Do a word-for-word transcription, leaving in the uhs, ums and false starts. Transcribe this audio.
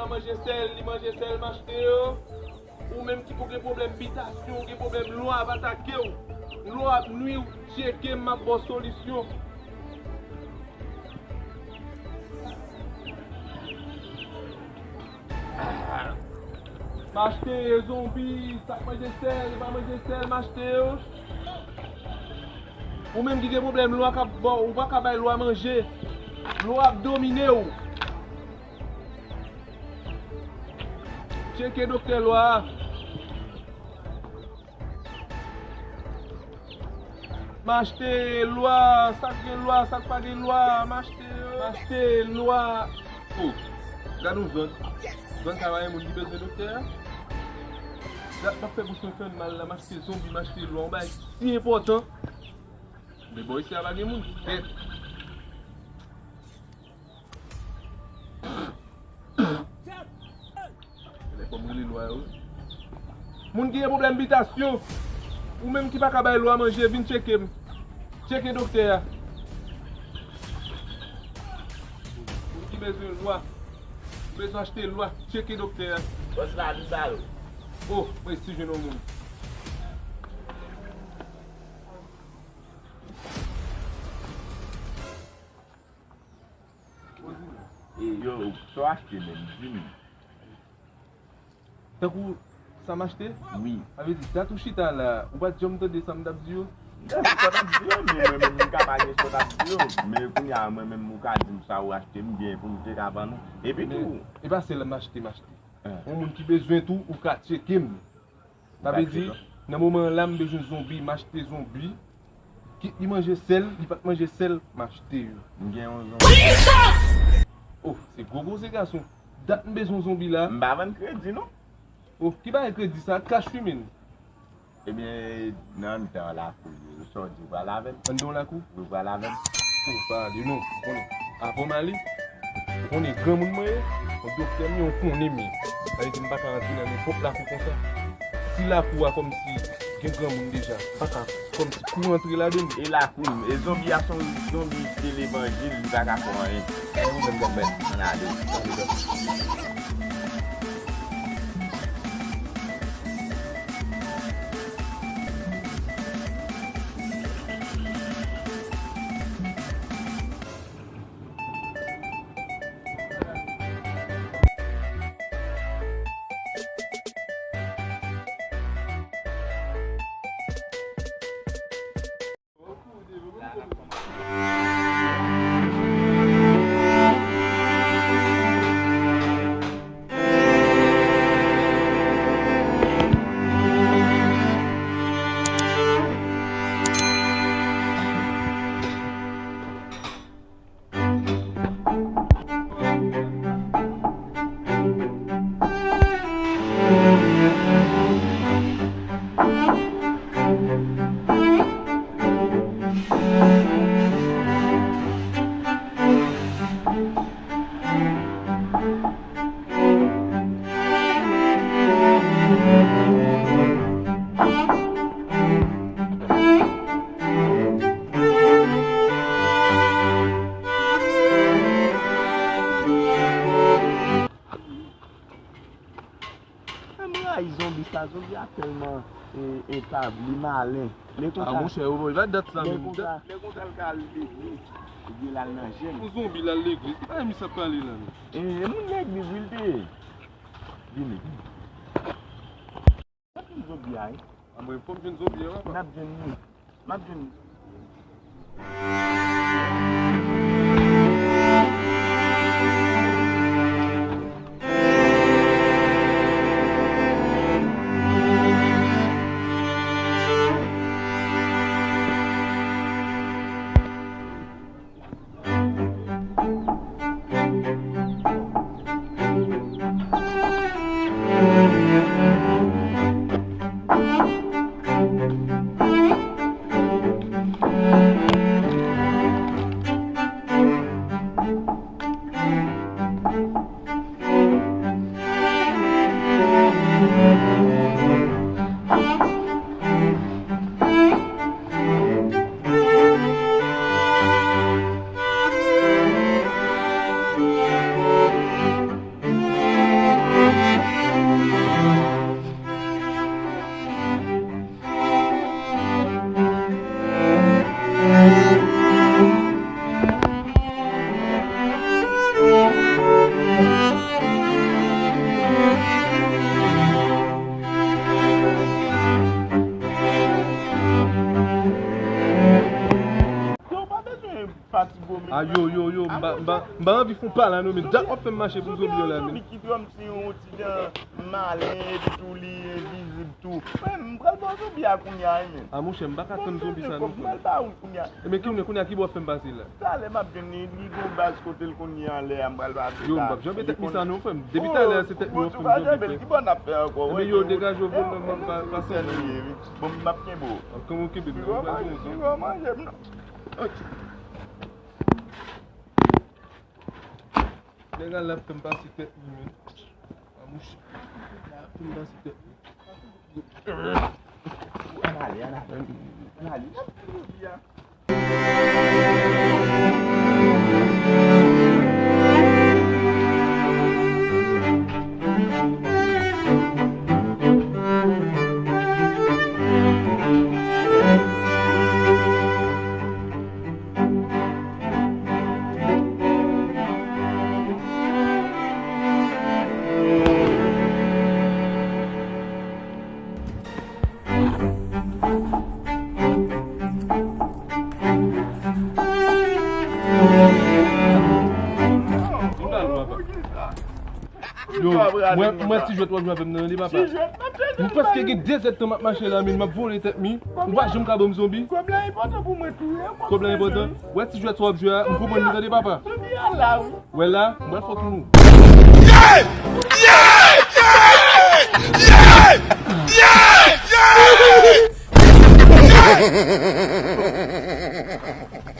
Manje sèl, li manje sèl, m achte yo. Ou menm ki pou gen pwoblèm bitasyon, ou gen pwoblèm lwa ap atake w, lwa ap nwi w, tcheke m, m ap ba w solisyon. M achte zonbi, sa k manje sèl, pa manje sèl, m achte yo. Ou menm ki gen pwoblèm lwa k ap ba w, ou pa ka bay lwa manje. Lwa ap domine w. Tcheke doktè lwa a. M achte lwa, sa k gen lwa, sa k pa gen lwa, m achte yo. M achte lwa. Oh, gad yon zòn. Zòn sa pa gen moun ki bezwen doktè a. Dat m ap fè bouch mwen fè m mal la, m achte zonbi, m achte lwa, yon bagay si enpòtan. Men bò isi a pa gen moun. Kèt. Lè fò m rele lwa yo. Moun ki gen pwoblèm bitasyon, ou menm ki pa ka bay lwa manje, vin tcheke m. Tcheke doktè a. Moun ki bezwen lwa, ou bezwen achte lwa, tcheke doktè a. Bòs la, vin ba yo. Oh, mwen si jwenn yon moun. E yo, sa w achte menm, di m. Tankou sa m achte? Wi. Sa vle di, dat ou chita la, ou pa t janm tande sa m t ap di yo? Non, se sa w t ap di yo, men mwen menm, m ka pa gen sa w t ap di yo. Men kounye a, mwen menm, ou ka di m sa ou achte, m gen pou m te ka vann ou. Epi tou, e pa sèl m achte, m achte. Yon moun ki bezwen tou, ou ka tcheke m. Sa vle di, nan moman an la, m bezwen zonbi, m achte zonbi. Kit li manje sèl, li pa t manje sèl, m achte yo. M gen yon zonbi. Oh, se gwo koze gason. Dat m bezwen zonbi la. M pa vann kredi, non. Oh, ki bagay kredi sa? Cash wi, men. Ebyen, nan mitan lakou yo, sa w di w pral avè m? Anndan yon lakou? Wi, w pral avè m. Ou pa ale non, ou konnen. Avan m ale, ou konnen granmoun mwen ye, yon doktè m ye, ou konnen m ye. Sa vle di m pa ka rantre nan nenpòt lakou konsa. Si lakou a kòmsi gen granmoun deja, m pa ka kòmsi kou rantre ladan l. E lakou m, e zonbi a se yon zonbi de levanjil, li pa ka fè w anyen. E ou menm kòm mèt, ann ale. Mwen rayi zonbi sa, zonbi a tèlman, e, e, pa, li malen. Men konsa, ah, monchè, yo, yo, dat sa menm, konsa, men konsa l ka al legliz, ebyen l al nan jèn. Yon zonbi l al legliz, ki bagay misye ap pale la menm? E, e moun legliz wi l te ye. Vini, vini. Kote m zonbi a ye? A mwen, fò m jwenn zonbi a, papa. N ap jwenn li. M ap jwenn li. A yo, yo, yo, m pa, m pa, m pa anvi fè yon pale non, men dat w ap fè m mache pou zonbi yo la, men. Zonbi ki twò m si yon ti jan malen, epi tou li envizib tou. Frè m, m pral ba w zonbi a kounye a, wi, men. A monchè, m pa ka tann zonbi sa non, frè m. M pral ba w l kounye a. Ebyen, kounye a, kounye a, ki bò w ap fè m pase la? Talè m ap jwenn li, li gon baz kote l konn ye anlè a, m pral pase la. Yo, m p ap janbe tèt mi sa non, frè m. Depi talè a, se tèt mi w ap fè m janbe, frè. Ki bò n ap fè ankò? Ebyen, yo, degaje w, voye m nan, m ap pase la. Bon, m ap kenbe w. Kòman w kenbe m nan? Ou pral fè yon zonbi. Nèg la ap fè m pase tèt mi, men. A mouche. Ap fè m pase tèt mi. Ann ale, ann ale, ann ale. Yo, mwen, mwen ti jwèt w ap jwe avè m nan, li papa. M prèske gen de zèdtan m ap mache la, men m ap vole tèt mi. Ou pa janm ka ban m zonbi. Kòb la enpòtan pou mwen tou, wi. Kòb la enpòtan. Wè ti jwèt sa w ap jwe a, m konprann li tande papa. Wè la, m pral fè w pou nou.